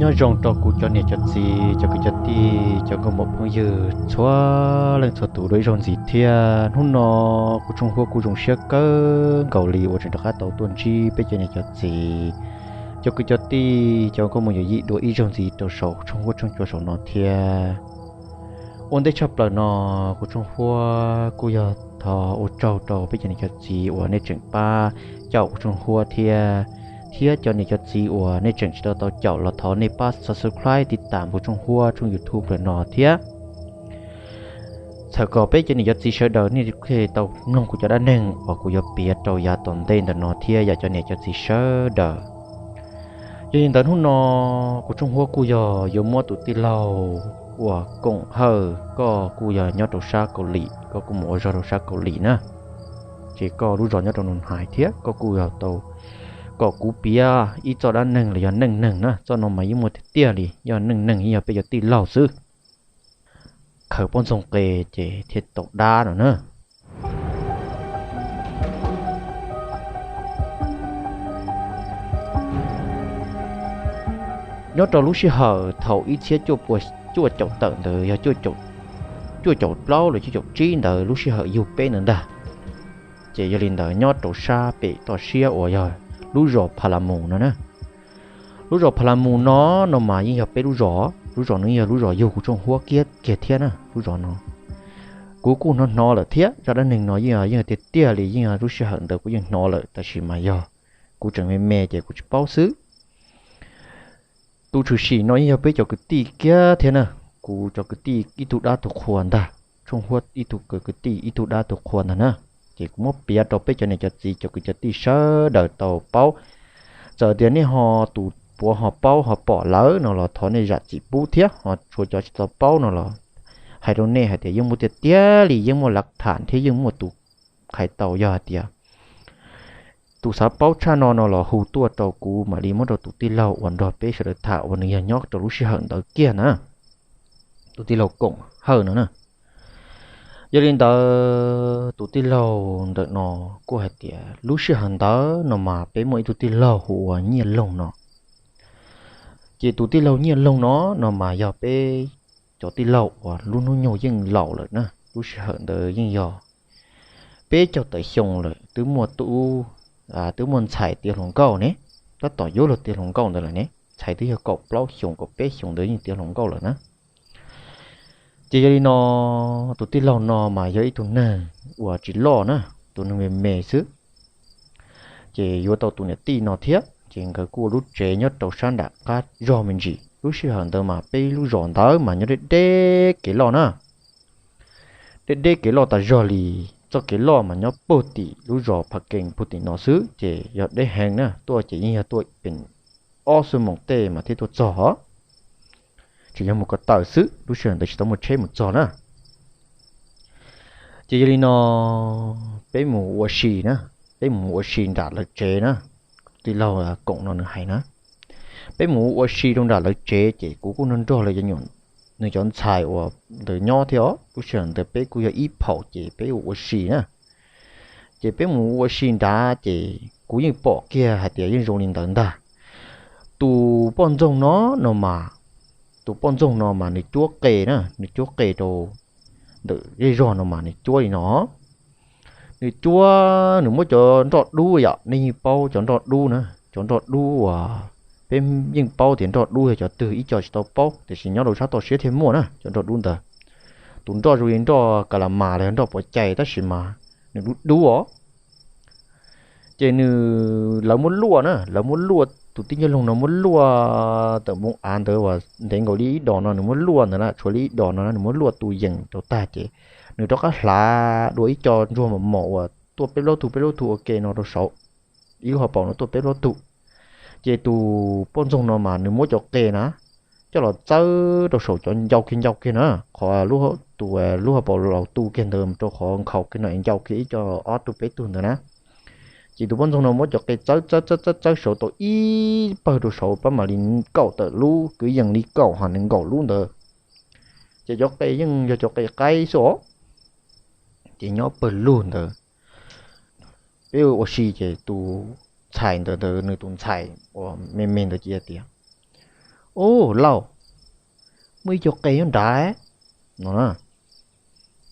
Nyob zoo rau kuv cov niam cov txiv, cov kwv cov tij, cov nkauj muam phooj ywg txhua leej txhua tus dua ib zaug ntxiv thiab. Hnub no kuv Tshooj Huab kuj zoo siab kawg nkaus li uas tseem rov qab tau tuaj ntsib peb cov niam cov txiv, cov kwv cov tij, cov nkauj muam yawm yij dua ib zaug ntxiv rau saum Tshooj Huab Tshooj Cua saum no thiab. Ua ntej tshaj plaws no, kuv Tshooj Huab kuj yog thov ua tsaug rau peb cov niam cov txiv uas nej tseem pab caum kuv Tshooj Huab thiab, thiab cov niam cov txiv uas nej tseem tsis tau tau caum los thov nej pab subscribe tiv tam kuv Tshooj Huab tshooj YouTube lawm no thiab. Txhawm kom peb cov niam cov txiv sawv daws nej thiaj tau mloog kuv cov dab neeg uas kuv yuav piav rau yav tom ntej ntawm no thiab yom cov niam cov txiv sawv daws. Yog li ntawd hnub no kuv Tshooj Huab kuj yog yuav muab tus tij laug uas Koom Hawj, koj kuj yog nyob rau sab Kaus Lim, koj kuj mus ua zog rau sab Kaus Lim na, ces koj lub zos nyob rau Nus Hais thiab koj kuj yog tau kom kuv piav ib txoj dab neeg los yog neej neeg na. Txoj no mas yeej muaj tiag tiag li, yog neej neeg yeej yog peb cov tij laug xwb. Khaws poj ntxoog qe ces thiaj tau dab no na. Nyob rau lub sij hawm thaum ib txhiab cuaj pua cuaj caum tawm ntawd yog cuaj caum plaub los cuaj caum tsib ntawd, lub sij hawm yug peb ntawd ntag. Ces yog li ntawd nyob rau sab pem toj siab uas yog lub zos Pha La Mus no na. Lub zos Pha La Mus no no mas yeej yog peb lub zos, lub zos no yeej yog lub zos yug kuv Tshooj Huab kiag kiag thiab na. Lub zos no kuv kuj hnov hnov lawm thiab, zaj dab neeg no yeej yeej tiag tiag li, yeej lub sij hawm ntawd kuv yeej hnov lawm tab sis mas yog kuv tseem me me ces kuv tsis paub xwb. Tus tshwm sim no yeej yog peb cov kwv tij kiag thiab na, kuv cov kwv tij ib tug dab tug qhua ntag, Tshooj Huab ib tug kwv tij ib tug dab tug qhua ntag na. Ces kuv muab piav rau peb cov niam cov txiv cov kwv cov tij sawv daws tau paub. Txawm tias nej ho tus puav ho paub ho pom lawm no los thov nej zam txim pub thiab, ho tshuav cov tsis tau paub no los hais rau nej hais tias yeej muaj tiag tiag li, yeej muaj lav tham thiab yeej muaj tus qhais tau, yog hais tias tus xav paub tshaj no no los hu tuaj rau kuv mam li muab rau tus tij laug uas nrog peb sawv daws tham uas nws yog nyob rau lub sij hawm ntawd kiag na, tus tij laug Koom Hawj no na. Yog li ntawd tus tij laug ntawm no kuj hais tias lub sij hawm ntawd no mas peb muaj ib tug tij laug hu ua Nyiaj Loog no. Ces tus tij laug Nyiaj Loog no no mas yog peb cov tij laug uas lub hnub nyoog yeej laus lawm na, lub sij hawm ntawd yeej yog peb caug tawm xyoo lawm, twb muaj tub, twb muaj ntxhais tiav hluas nkauj ne, tab tom yuav luag tiav hluas nkauj ntawd lawm ne, ntxhais twb yog kaum plaub xyoos kaum peb xyoos ntawd yeej tiav hluas nkauj lawm na. Ces yog li no, tus tij laug no mas yog ib tug neeg uas tsis loj na, tus neeg me me xwb. Ces yuav tau tus niam tij no thiab, ces nkawd kuj ua lub tsev nyob rau sab nram qab zog me ntsis. Lub sij hawm ntawd mas peb lub zos ntawd mas nyob deb deb kev loj na, deb deb kev loj tas zog li. Txoj kev loj mas nyob puag tim lub zos Pha Kees puag tim no xwb, ces yog deb heev na, tuaj ces yeej yog tuaj pem ob xuab moos tej mas thiaj tuaj txog os. Tseem yog mus ko taw xwb, lub sij hawm ntawd tsis tau muaj tsheb mus txog na. Ces yog li no, peb mus ua si na, peb mus ua si nram lawv tsev na. Tij laug Koom no nws hais na, peb mus ua si rau nram lawv tsev ces kuv kuj nrog nrog lawv cov nyuam, nws cov ntxhais uas ntawd nyob thiab os. Lub sij hawm ntawd peb kuj yog ib phaum ces peb ua ua si na. Ces peb mus ua si nrad ces kuv yeej pom kiag hais tias yeej zoo li ntawd ntag. Tus poj ntxoog no no mas, tus poj ntxoog no mas nws cuab qe na, nws cuab qe rau ntawm zej zog no mas nws cuab li no. Nws cuab, nws muab cov nroj dub yom, nej yeej paub cov nroj dub na, cov nroj dub uas peb yeej paub tias nroj dub yog cov twg, ib co tsis tau paub tiam sis nyob rau sab toj siab thiaj muaj na cov nroj dub ntawd. Tus nroj zoo li nroj ka la mas los yog nroj pov cai tab sis mas nws dub dub os. Ces nws, lawv muab luaj na, lawv muab luaj, tus tij Nyiaj Loog no muab luaj tawm npoo av ntawd uas ntev nkaus li ib dos no nws muab luaj ntawd na, tshuav li ib dos no na nws muab luaj tu yees rau tag ces nws rov qab hlav dua ib co ntsuag mos mos uas tuaj peb plaub tug peb plaub tug ua ke no rau saud, ib lub hauv paus no tuaj peb plaub tug. Ces tus poj ntxoog no mas nws muab cov qe na coj los txawb rau saum cov ncau kiag ncau kiag na, qhov tus lub hauv paus laus tu kiag ntawd rau qhov nkhaus kiag no es ncau kiag ib co ob tug peb tug ntawd na. Ces tus poj ntxoog no muab cov qe txawb txawb txawb txawb txawb saud tau ib pawg rau saud pab mam li kaum tawm lub kwv yees li kaum ho nws nkaum lub ntawd. Ces cov qe yeej yog cov qe qaib xwb os. Ces nyob pawg lug ntawd, peb ua si ces tus ntxhais ntawd ntawd nws tus ntxhais uas me me ntawd ces tias, Ub lauj, muaj ib co qe nyob nrad no na.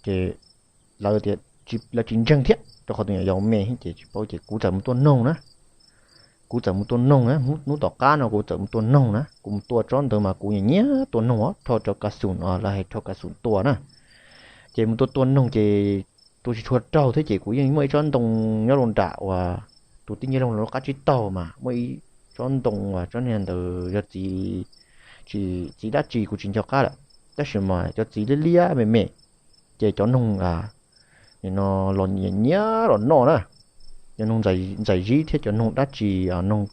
Ces lawv tias, lawv tsis ntseeg thiab rau qhov tus nyuam yaus me ces tsis paub. Ces kuv txawm mus tua noog na, kuv txawm mus tua noog na, hnub tom qab no kuv txawm mus tua noog na. Kuv mus tua tsob ntawd mas kuv nyiam nyiam tua noog os, rho rau ka xum, lawv hais rho ka xum tua na. Ces mus tua tua noog ces tua tsis tshua raug thiab ces kuv yeej muaj ib tsob ntoo nyob rau nram uas tus tij Nyiaj Loog lub qab tsib taug mas muaj ib tsob ntoo uas tsob niag ntawd yog txiv, txiv dab tsi kuv tsis nco qab lawm, tab sis mas cov txiv liab liab me me, ces cov noog no los nyiam nyiam los noj na. Cov noog ntxais zib thiab cov noog dab tsi, noog,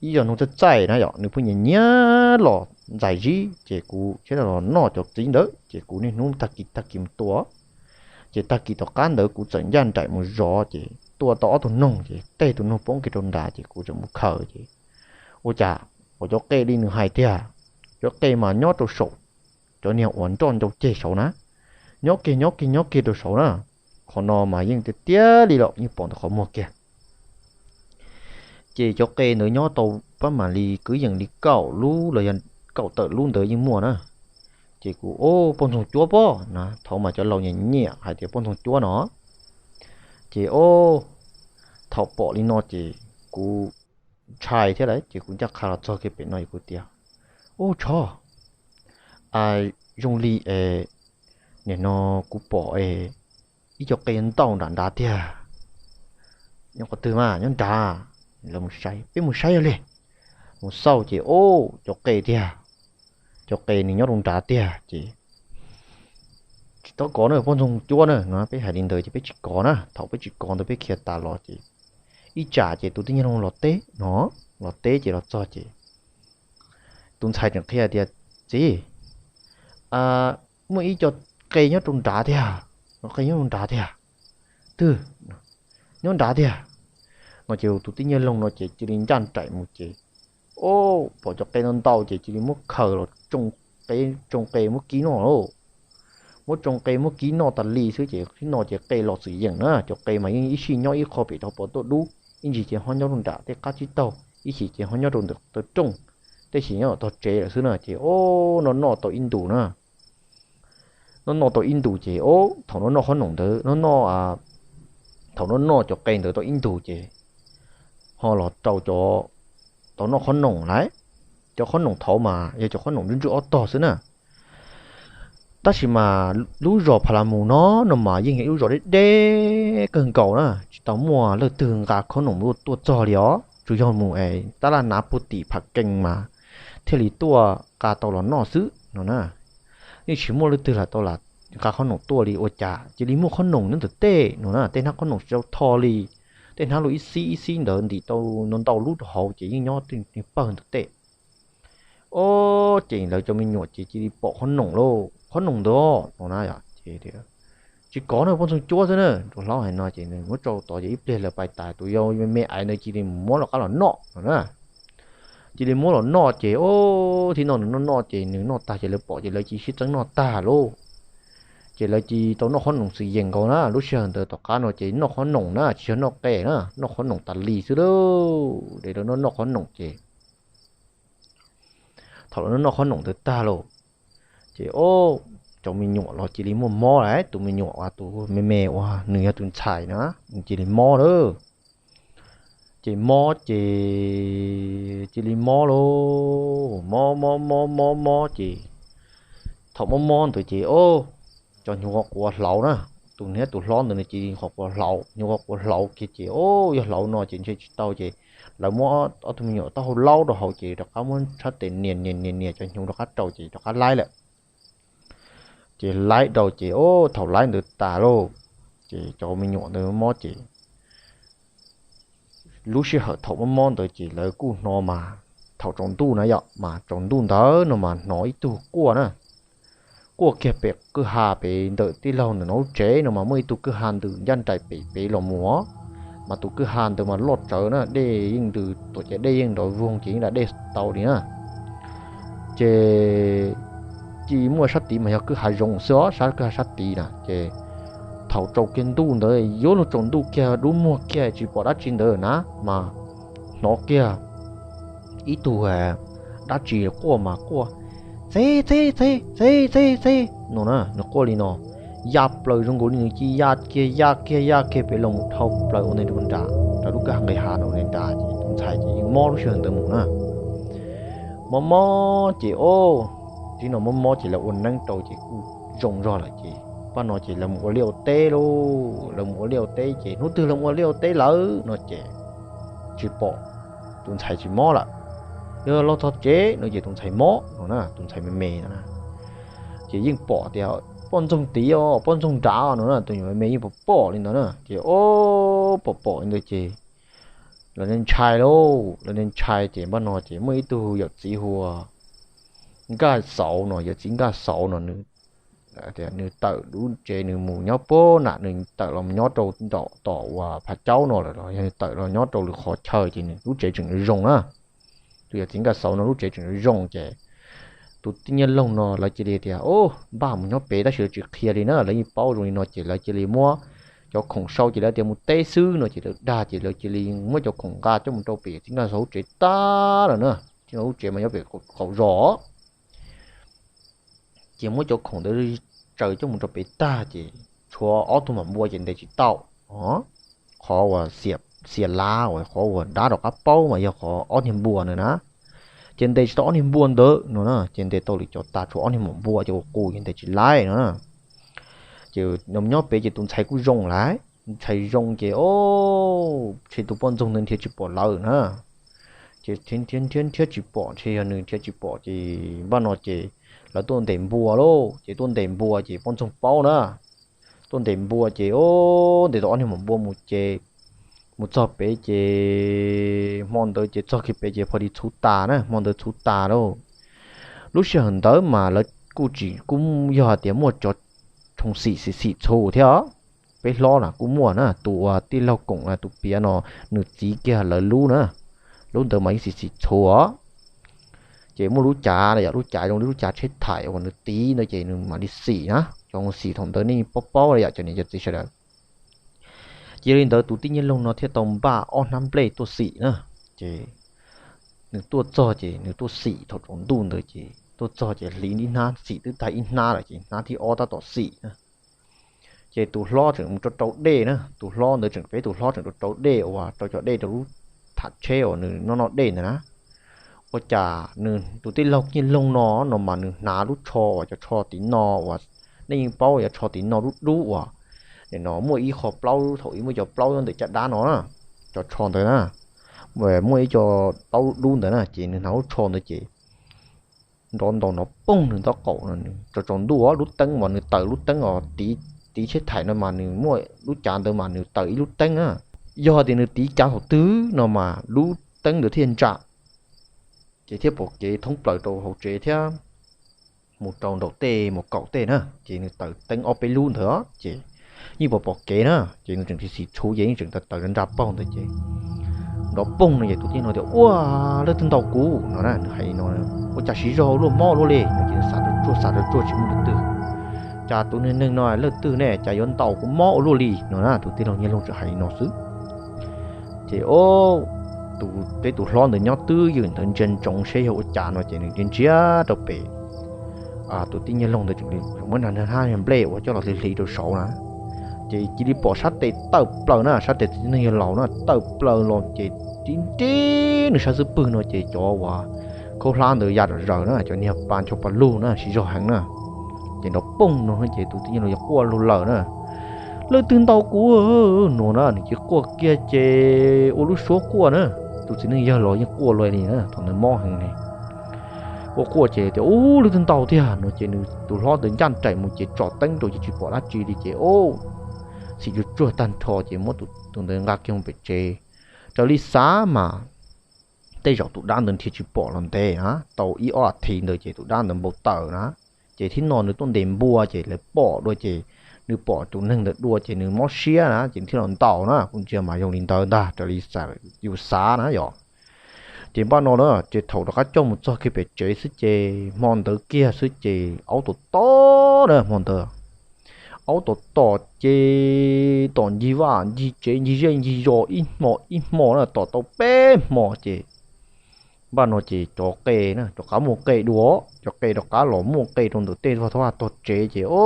ib co noog txaij txaij na yom, nws pheej nyiam nyiam los ntxais zib ces kuv thiaj los noj cov txiv ntawd ces kuv niaj hnub tag kis tag kis mus tua. Ces tag kis tom qab ntawd kuv txawm ncaj nraim mus zov ces tua tau ob tug noog ces tej tus noog poob kiag rau nrad ces kuv txawm mus khaws ces ua cas pom cov qe li nws hais tiag. Cov qe mas nyob rau saum cov niag uas nroj ncau ceg saud na, nyob kiag nyob kiag nyob kiag rau saud na. Qhov no mas yeej tiag tiag li lawm, yeej pom ntawm qhov muag kiag. Ces cov qe ntawd nyob tau pab mam li kwv yees li kaum lub los yog kaum tawm lub ntawd yeej muaj na. Ces kuv, o, poj ntxoog cuab pob na, thaum mas cov laus nyiam nyiam hais tias poj ntxoog cuab no. Ces, o, thaum pom li no ces kuv ntshai thiab lawm ces kuv ncaj qha los txog kiag pem no es kuv tias, ub tshov, zoo li es nim no kuv pom es ib co qe ntau nram nrad tiag. Nyob qhov twg mas? Nyob nrad. Lawv mus saib, peb mus saib yog li. Mus xauj ces, o, cov qe tiag, cov qe nws nyob rau nrad tiag ces tsis tau kov na, poj ntxoog cuab na no, peb hais li ntawd ces peb tsis kov na. Thaum peb tsis kov ntawd peb khiav tas los ces ib tsam ces tus tij Nyiaj Loog los teb no, los teb ces los txog ces tus ntxhais tseem qhia tias, txiv, muaj ib co qe nyob rau nrad tiag, qe nyob rau nrad tiag. Twg? Nyob nrad tiag. No ces tus tij Nyiaj Loog no ces cia li ncaj nraim mus ces, o, pom cov qe ntau ntau ces cia li muab khaws los tsoo qe, tsoo qe muab kib noj lauj. Muab tsoo qe muab kib noj tas li xwb ces thaum no ces qe los xwm yeem na, cov qe mas yeej ib sij nyob ib qho pem rau pov tuaj dub, ib ntsis ces ho nyob rau nram tej qab tsib taug, ib chim ces ho nyob rau ntawm taw rooj, tej chim nyob tog tsev lawm xwb na ces, o, noj noj tau ib ntus na. Noj noj tau ib ntus ces, o, thaum noj noj qhob noom ntawd, noj noj, thaum noj noj cov qe ntawd tau ib ntus ces ho los rau cov, tau noj qhob noom lawm. Cov qhob noom thaud mas yog cov qhob noom ntswj ntswj ob tog xwb na. Tab sis mas lub zos Pha La Mus no, no mas yeej yog ib lub zos deb deb kawg nkaus na, tsis tau muaj leej twg nqa qhob noom tuaj txog li os, tsuas yog mus es tab laj nav puag tim Pha Kees mas thiaj li tuaj nqa tau los noj xwb no na. Yeej tsis muaj leej twg lam tau lam nqa qhob noom tuaj li, ua cas cia li muaj qhob noom nyob ntawm tej no na, tej hnab qhob noom tsis tau tho li, tej hnab luaj ib xib ib xib ntawd ntim tau ntau ntau lub rau hauv ces yeej nyob tej niag pawg ntawm tej. O, ces lawv cov me nyuam ces cia li pom qhob noom lauj, qhob noom ntawd no na, ces tsis kov na, poj ntxoog cuab xwb na, rau hlob hais no ces nws muab tso tod ces ib pliag lawv pais tas tus yau me me aiv ntawd cia li muab los qab los noj no na. Cia li muab los noj ces, o, thib no nws noj noj ces nws noj tag ces lawv pom ces lawv cia li sib txeeb noj tag lauj. Ces lawv cia li tau noj qhob noom xwm yeem nkaus na, lub sij hawm ntawd tom qab no ces noj qhob noom na tsis yog noj qe na, noj qhob noom tas li xwb lauj, de lawv noj noj qhob noom ces thaum lawv noj noj qhob noom ntawd tag lauj, ces, o, cov me nyuam los cia li muaj mob lawm, tus me nyuam uas tus me me uas nws yog tus ntxhais na, nws cia li mob lawm. Ces mob ces cia li mob lauj, mob mob mob mob mob ces thaum mob mob ntawd ces, o, cov hnyuv qhuav qhuav hlauv na, tus niag tus hlob ntawd nws cia li qhuav qhuav hlauv, hnyuv qhuav qhuav hlauv kiag ces, o, yog hlauv no ces ntshe tsis tau ces lawv muab ob tug me nyuam taub hau laub rau hauv ces rov qab muab sab tes nias nias nias nias cov hnyuv rov qab rau ces rov qab laib lawm. Ces laib rau ces, o, thaum laib ntawd tas lauj, ces cov me nyuam ntawd mob ces lub sij hawm thaum mob mob ntawd ces lawv kuj hnov mas thaum tsaus ntuj na yom, mas tsaus ntuj ntawd no mas hnov ib tug quaj na, quaj kiag pem kwj ha pem ntawm tij laug ntawm no lub tsev no mas muaj ib tug kwj ha ntws ncaj nraim pem pem los mus, mas tus kwj ha ntawd mas loj tsawv na, dej yeej ntws tuam ces dej yeej nrov voog ces yeej da dej tau li na. Ces cia li muaj sab tid mas yog kwj ha zoov xwb os, sab kwj ha sab tid na ces thaum tsaus kiag ntuj ntawd yuav luag tsaus ntuj kiag dub muag kiag tsis pom dab tsi ntawd na mas hnov kiag ib tug dab tsi quaj mas quaj, txheb txheb txheb txheb txheb txheb no na, nws quaj li no, ya plaws zoo nkaus li nws cia li ya kiag ya kiag ya kiag pem los mus dhau plaws ua ntej rau nram, rau lub kwj ha nqis hav no nram ces tus ntxhais ces yeej mob lub sij hawm ntawd mus na. Mob mob ces o, tib no mob mob ces lawv ua neeb rau ces kuj zoo zog lawm ces pab no ces lawv mus ua liaj ua teb lauj, lawv mus ua liaj ua teb ces hnub twg lawv mus ua liaj ua teb lawm no ces tsis pom, tus ntxhais tsis mob lawm. Yog los txog tsev no ces tus ntxhais mob no na, tus ntxhais me me no na, ces yeej pom tias poj ntxoog tid os, poj ntxoog nrad no na, tus me me yeej pom pom li ntawd na ces o, pom pom li ntawd ces lawv ntshai lauj, lawv ntshai ces pab no ces muaj ib tug yawm txiv hu ua Nkaj Xauv no, yawm txiv Nkaj Xauv no nws nws tawm lub tsev nws mus nyob puag nram, nws tawm los nyob rau nram tom uas Phav Caub no lawm los yog nws tawm los nyob rau lwm qhov chaw ces nws lub tsev tseem zoo na. Tus yawm txiv Nkaj Xauv no lub tsev tseem zoo ces tus tij Nyiaj Loog no lawv cia li tias, o, npaj mus nyob pem tab sis lawv tsis qhia li na, lawv yeej paub zoo li no ces lawv cia li muab cov khoom sau ces lawv tias mus teb xwb no ces lawv dag ces lawv cia li muab cov khoom nqa coj mus rau pem txiv Nkaj Xauv lub tsev tag lawm na, txiv Nkaj Xauv lub tsev mas nyob pem qaum zos ces muab cov khoom ntawd tsaws coj mus rau pem tag ces tshuav ob tug maum npua ces ntes tsis tau. Qhov uas xiam lav uas qhov uas dab rov qab paub mas yog qhov ob niag npua ntawd na, ces ntes tsis tau ob niag npua ntawd no na, ces ntes tau lwm cov tas tshuav ob niag maum npua ces ua qus ces ntes tsis laib no na. Ces nyob pem ces tus ntxhais kuj zoo lawm, ntxhais zoo ces o, ntshe tus poj ntxoog ntawd nrhiav tsis pom lawm na. Ces nrhiav nrhiav tsis pom, ntshe yog nws nrhiav tsis pom ces npaj no ces lawv tuaj ntes npua lauj, ces tuaj ntes npua ces poj ntxoog paub na. Tuaj ntes npua ces o, ntes tau ob niag maum npua mus ces mus txog pem ces hmo ntawd ces txog kiag pem ces pha li txhuv tas na, hmo ntawd txhuv tas lauj. Lub sij hawm ntawd mas lawv kuj tsis, kuj yog hais tias muaj cov tshoov xim xim xim txhuv thiab os. Peb hlob na kuj muaj na, tus uas tij laug koom tus piav no nws txiv kiag lawv lub na, lub ntawd mas yeej xim xim txhuv os. Ces muaj lub cav, yog lub cav zoo li lub cav tsheb thaim uas nws tiv ntawd ces nws mam li xim na, cov xim thaum ntawd nej paub paub yom cov niam cov txiv sawv daws. Ces yog li ntawd tus tij Nyiaj Loog no thiaj tau npaj ob hnab nplej tuaj xim na. Ces nws tuaj txog ces nws tuaj xim thaum tsaus ntuj ntawd ces tuaj txog ces hliv ib hnab xim twb tag ib hnab lawm ces hnab thib ob tab tom xim na. Ces tus hlob tseem mus rau rau dej na, tus hlob ntawd tseem, peb tus hlob tseem rau rau dej uas rau cov dej rau lub tham tsheb uas nws noj noj dej ntawd na. Ua cas nws tus tij laug Nyiaj Loog no no mas nws hnav lub tsho uas cov tsho tiv no uas nej yeej paub cov tsho tiv no dub dub uas nim no muaj ib qho plaub, thaum ub muaj cov plaub ntawm caj dab no na, cov tsho ntawd na, muaj ib co plaub dub ntawd na ces nws hnav lub tsho ntawd ces nrov ntaus nrov poog nws ntaub qaum no, tsaus tsaus ntuj lub teeb mas nws taws lub teeb os, tiv tsheb thaim no mas nws muaj lub cav ntawd mas nws taws ib lub teeb na. Yog tias nws tiv cav thaum twg no mas lub teeb ntawd thiaj ntsa, ces thiaj pom kev thoob plaws rau hauv tsev thiab mus rau nraum tej mus kaum tej na, ces nws taws teeb ob peb lub ntawd ces yeej pom pom kev na, ces nws tseem xim txhuv ces yeej tseem taws taws nra paug ntawd ces nrov poog no ces tus tij no tias, ua, leej twg ntaus kuv no na, nws hais li no. Ua cas siv zog ua luaj mob ua luaj li no ces xav rau tsuag xav rau tsuag tsis muaj leej twg, cas tus niag neeg no leej twg ne cas yuav ntaus kuv mob ua luaj li no na, tus tij laug Nyiaj Loog tseem hais li no xwb. Ces o, tus, peb tus hlob ntawd nyob twj ywm ntawd ntsia ntsoov seb yog ua cas no ces nws ntsia ntsia rau pem tus tij Nyiaj Loog ntawd tseem muab nag hnab nplej uas coj los hliv hliv rau saud na, ces cia li pom sab tes tawm plaws na, sab tes txiv neej yawg laus na tawm plaws los ces tib nrib nws sab xub pwg no ces cov uas khaub hlab ntawd ya zom zaws na, cov niag pa ncho pa lug na siv zog heev na. Ces nrov poog no ces tus tij Nyiaj Loog quaj lug lawm na, leej twg ntaus kuv no na, nws cia li quaj kiag ces ua lub suab quaj na, tus txiv neej yawg los yeej quaj luaj li na, thaum ntawd mob heev ne. Quaj quaj ces tias, ub, leej twg ntaus tiag no ces nws tus hlob ntawd ncaj nraim mus ces tsom teeb rau ces tsis pom dab tsi li ces o, xim tsuag tsuag tag nrho ces muab tus ntawd nqa kiag mus pem tsev. Raws li xav mas tej zaum tus dab ntawd nrhiav tsis pom los ntev na, tau ib ob as thiv ntawd ces tus dab ntawd npau taws na, ces thib no nws tuaj ntes npua ces lawv pom dua ces nws pom tus neeg ntawd dua ces nws mob siab na ces nws thiaj los ntaus na, kuv ntsia mas zoo li ntawd ntag raws li yus xav na yom. Ces npaj no na ces thaum rov qab coj mus txog kiag pem tsev xwb ces hmo ntawd kiag xwb ces aub tom tom na, hmo ntawd aub tom tom ces tom ncig vaj ncig tsev ncig zej ncig zos ib hmo ib hmo na, tom tau peb hmo ces npaj no ces cov qe na, rov qab muaj qe dua, cov qe rov qab los muaj qe rau ntawm tej vaj tog tog tsev ces o,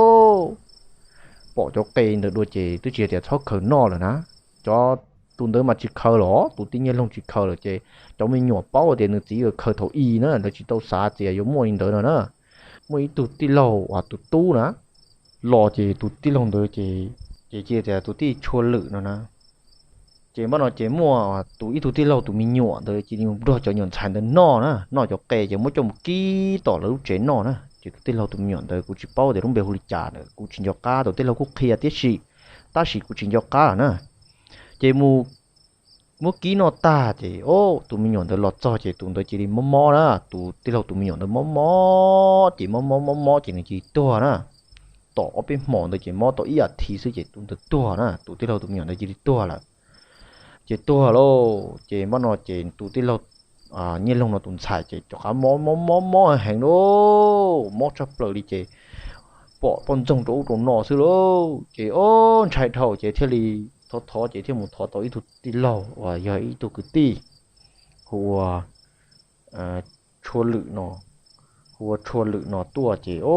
pom cov qe ntawd dua ces twb tsis tias txhob khaws noj lawm na. Cov, tus ntawd mas tsis khaws los, tus tij Nyiaj Loog tsis khaws lawm ces cov me nyuam paub tias nws txiv khaws thaum i na, lawv tsis tau xav tias yuav muaj li ntawd no na. Muaj ib tug tij laug uas tus tub na, los ces tus tij laug ntawd ces, ces cia tias tus tij Tshua Lwm no na. Ces npaj no ces muaj tus ib tug tij laug tus me nyuam ntawd cia li mus nrog cov nyuam ntxhais ntawd noj na, noj cov qe ces muab coj mus kib tom lawv lub tsev noj na. Ces tus tij laug tus me nyuam ntawd kuv tsis paub tias lub npe hu li cas na, kuv tsis nco qab, tus tij laug kuj qhia tiam sis, tab sis kuv tsis nco qab lawm na. Ces mus muab kib noj tag ces o, tus me nyuam ntawd los txog ces tus ntawd cia li mob mob na, tus tij laug tus me nyuam ntawd mob mob ces mob mob mob mob ces nws cia li tuag na. Tom ob peb hmo ntawd ces mob tau ib as thiv xwb ces tus ntawd tuag na, tus tij laug tus me nyuam ntawd cia li tuag lawm. Ces tuag lauj, ces npaj no ces tus tij laug Nyiaj Loog no tus ntxhais ces rov qab mob mob mob mob heev lauj, mob tshaj plaws li ces pom poj ntxoog rau ub rau no xwb lauj. Ces o, ntshai dhau ces thiaj li thov thov ces thiaj mus thov tau ib tug tij laug uas yog ib tug kwv tij hu ua Tshua Lwm no, hu ua Tshua Lwm no tuaj ces o,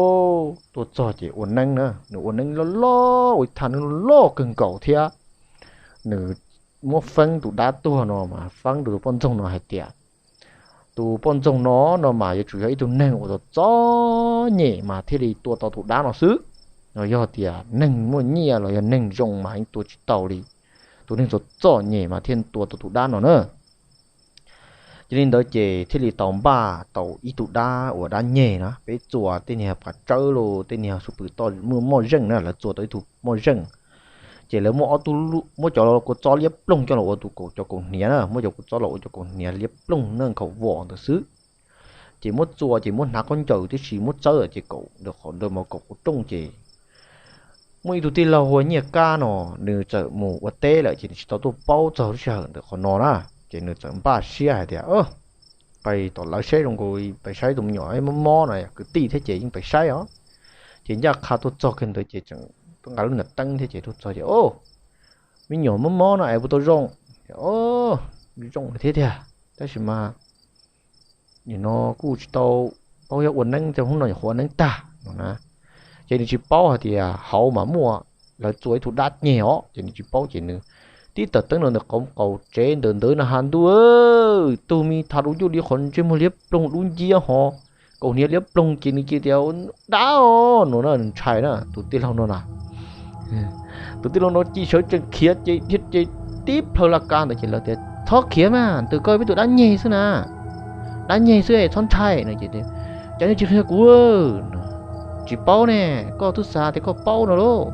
tuaj txog ces ua neeb na, nws ua neeb loj loj, ua ib thaj neeb loj loj kawg nkaus thiab. Nws muab feeb tus dab tuag no mas feeb rau tus poj ntxoog no hais tias tus poj ntxoog no no mas yuav tsum yog ib tug neeg uas txom txom nyem mas thiaj li tua tau tus dab no xwb. Yog tias neeg muaj nyiaj los yog neeg zoo mas yeej tua tsis tau li. Tus neeg txom txom nyem mas thiaj tua tau tus dab no na. Ces li ntawd ces thiaj li tau npaj tau ib tug dab uas dab nyeg na, peb txua tej niag pas tsawb los tej niag xub pwm toj muaj moj zeej na, lawv txua tau ib tug moj zeej. Ces lawv muab ob tug, muab cov kua txob liab ploog coj los ua tus kaus, cov kaus hniav na, muab cov kua txob los ua cov kaus hniav liab ploog na, nkhaus vom ntawd xwb. Ces muab txua ces muab hnav khaub ncaws tib si, muab txawb ces kaum ntawd qhov ntawd mas kaum qhov rooj ces muaj ib tug tij laug hu ua Nyiaj Kab no, nws txawm mus ua teb lawm ces nws tsis tau tuaj paub txog lub sij hawm ntawm qhov no na. Ces nws txawm npaj siab hais tias, pais tom lawv saib zoo nkaus, pais saib tus me nyuam mob mob no, kwv tij thiab ces yeej pais saib os. Ces ncaj qha tuaj txog kiag ntawd ces tseem tuaj nqa lub niag teeb thiab ces tuaj txog ces, me nyuam mob mob no es puas tau zoo? Zoo thiab tiag, tab sis mas nim no kuj tsis tau paub, yog ua neeb, hnub no nyuam qhuav ua neeb tag no na. Ces nws tsis paub hais tias hauv mas muaj, lawv txua ib tug dab nyeg os, ces nws tsis paub ces nws tib tawm teeb los ntawm qaum tsev ntawm ntawd na, has ntuj, tus me thav duj ncuj li qhov ntsej muag liab ploog dub nciab ho kaus hniav liab ploog ces nws cia tias dab os no na, nws ntshai na, tus tij laug no na. Tus tij laug no cia sawv tsees khiav ces dhia ces tib plhaw laj kab ntawd ces lawv tias, txhob khiav mas, ntawm koj peb tus dab nyeg xwb na, dab nyeg xwb txhob ntshai no ces, cas nej tsis qhia kuv? Tsis paub ne, koj twb xav tias koj paub no lauj.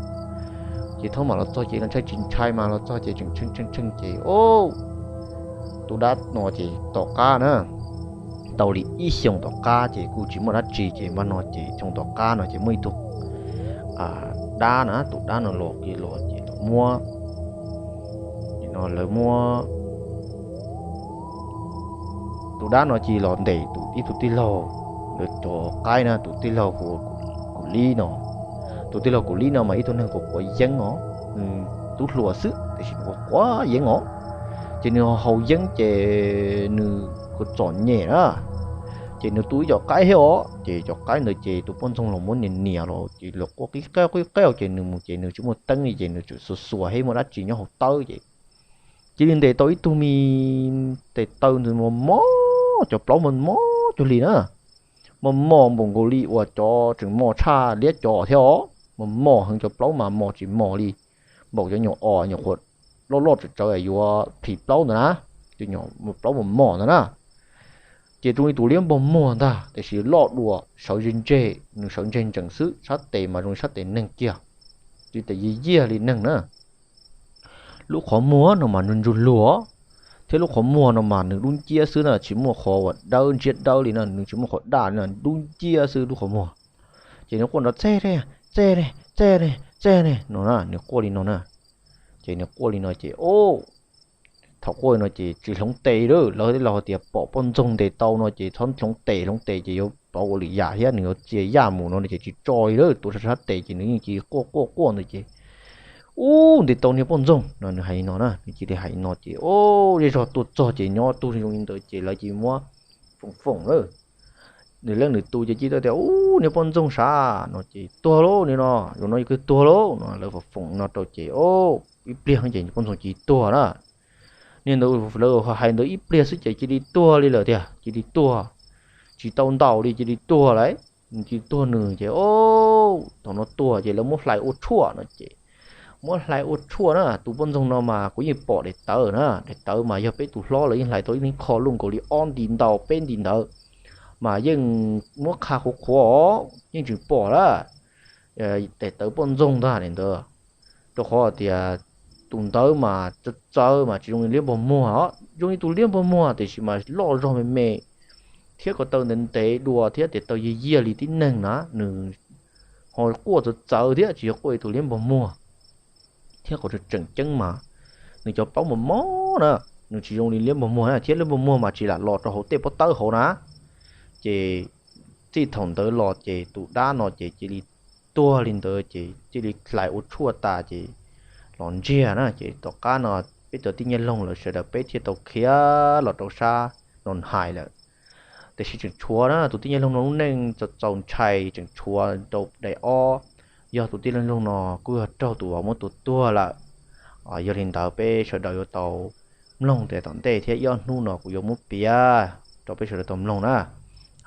Ces thaum mas los txog ces los ntshai tsis ntshai mas los txog ces tseem tshee tshee tshee ces tus dab no ces tom qab na, tau li ib xyoos tom qab ces kuj tsis muaj dab tsi ces npaj no ces xyoo tom qab no ces muaj ib tug dab na, tus dab no los kiag los ces los muab, no lawv muab tus dab no cia li los ntes tus ib tug tij laug, lawv cov qaib na, tus tij laug hu ua Kum Lib no. Tus tij laug Kum Lib no mas ib tug neeg quav quav yeeb os, nws tub hluas xwb tiam sis nws quav quav yeeb os. Ces nws haus yeeb ces nws kuj txom nyem na, ces nws tu ib co qaib thiab os, ces cov qaib ntawd ces tus poj ntxoog los muab nias nias los ces los quaj qib qeej qib qeej ces nws mus ces nws tsis muaj teeb li ces nws tseem xuas xuas thiab muaj dab tsi nyob hauv tawb ces cia li ntes tau ib tug me tes taw ntawd mos mos, cov plaub mos mos cuag li na, mos mos npaum nkaus li uas cov tseem mos tshaj liab cov thiab os, mos mos heev, cov plaub mas mos tsis mos li, npaum cov nyuam os nyuam qhuav loj loj tsawv tsawv yuav plhis plaub ntawd na, cov nyuam plaub mos mos ntawd na. Ces zoo li tus liab npog muag ntag tiam sis loj dua, sawv ze ntseg, nws sawv ntseg ntsees xwb, sab tes mas zoo li sab tes neeg kiag, tsis tes yiag yiag li neeg na. Lub qhov muag no mas nws ntsuj luag, thiab lub qhov muag no mas nws dub nciab xwb na, tsis muaj qhov uas dawb ntsiab dawb li na, nws tsis muaj qhov daj li na, dub nciab xwb lub qhov muag. Ces nws quaj nrov txej ne, txej ne, txej ne, txej ne no na, nws quaj li no na. Ces nws quaj li no ces, o, thaum quaj li no ces tsis hloov tes lawm, lawv tej laus hais tias pom poj ntxoog ntes tau no ces txhob hloov tes, hloov tes ces yuav pauv ua lwm yam thiab nws yuav txia yaj mus no ces tsis tso li lawm, tuav sab sab tes ces nws yeej cia li quaj quaj quaj ntawd ces, ub, ntes tau niag poj ntxoog no, nws hais li no na, nws cia li hais li no ces, o, zej zog tuaj txog ces nyob tug zoo li ntawd ces lawv cia li muab foom foom lawm. Nws leej nws tus ces cia li tias, Ub, niag poj ntxoog sav no ces tuag lauj, nim no yus no yog kawg tuag lauj no. Lawv foom foom no rau ces, o, ib pliag ces poj ntxoog cia li tuag na. Niag ntawd lawv hais ntawd ib pliag xwb ces cia li tuag li lawm tiag, cia li tuag, tsis tau ntaus li cia li tuag lawm. Cia li tuag nws ces, o, thaum no tuag ces lawv muab hlais ua tshuaj no ces, muab hlais ua tshuaj na. Tus poj ntxoog no mas kuv yeej pom daim tawv na, daim tawv mas yog peb tus hlob lawv yeej hlais tau ib leeg kho luj nkaus li ob nti ntau peb nti ntawd, mas yeej muab qha qhuav qhuav os, yeej tseem pom lawm. Daim tawv poj ntxoog ntag li ntawd, rau qhov tias tus ntawd mas txawv txawv mas tsis zoo li liab npog muag os, zoo li tus liab npog muag tiam sis mas loj zog me me thiab ko taw ntev ntev dua thiab tes taw yiag yiag li tib neeg na. Nws ho quaj txawv txawv thiab tsis yog quaj li tus liab npog muag. Thiab qhov tseem ceeb mas nws cov paub mos mos na, nws tsis zoo li liab npog muag na, thiab liab npog muag mas tsis lam los rau hauv tej pob tawb hauv na. Ces txij thaum ntawd los ces tus dab no ces cia li tuag li ntawd ces cia li hlais ua tshuaj tas ces los ntsiag na. Ces tom qab no peb cov tij Nyiaj Loog lawv sawv daws peb thiaj tau khiav los rau sab no hais lawm. Tiam sis tseem tshuav na, tus tij Nyiaj Loog no lub neej txaus ntshai, tseem tshuav rau daim ob, yog tus tij Nyiaj Loog no kuj yog raug tus vauv muab tua tuag lawm. Yog li ntawd peb sawv daws yuav tau mloog tias tom ntej thiab ib ob hnub no kuv yuav muab piav rau peb sawv daws tau mloog na,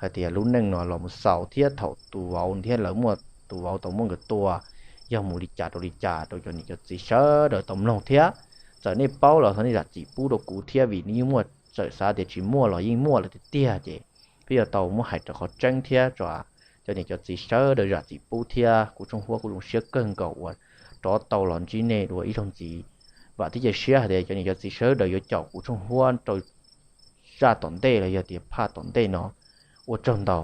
hais tias lub neej no los mus xaus thiab thaum tus vauv thiab lawv muaj, tus vauv tau muab nkawd tua, yog mus li cas rau li cas rau cov niam cov txiv sawv daws tau mloog thiab. Txawm nej paub los thov nej zam txim pub rau kuv thiab, vim nej yeej muaj, txawm xav tias tsis muaj los yeej muaj lawm tiag tiag ces peb yuav tau muab hais rau qhov tseeb thiab tso, cov niam cov txiv sawv daws zam txim pub thiab. Kuv Tshooj Huab kuj zoo siab kawg nkaus uas rov tau los ntsib nej dua ib zaug ntxiv. Vam thiab cia siab hais tias cov niam cov txiv sawv daws yuav caum kuv Tshooj Huab rau zaj tom ntej los yog tias phaj tom ntej no. Ua tsaug ntau.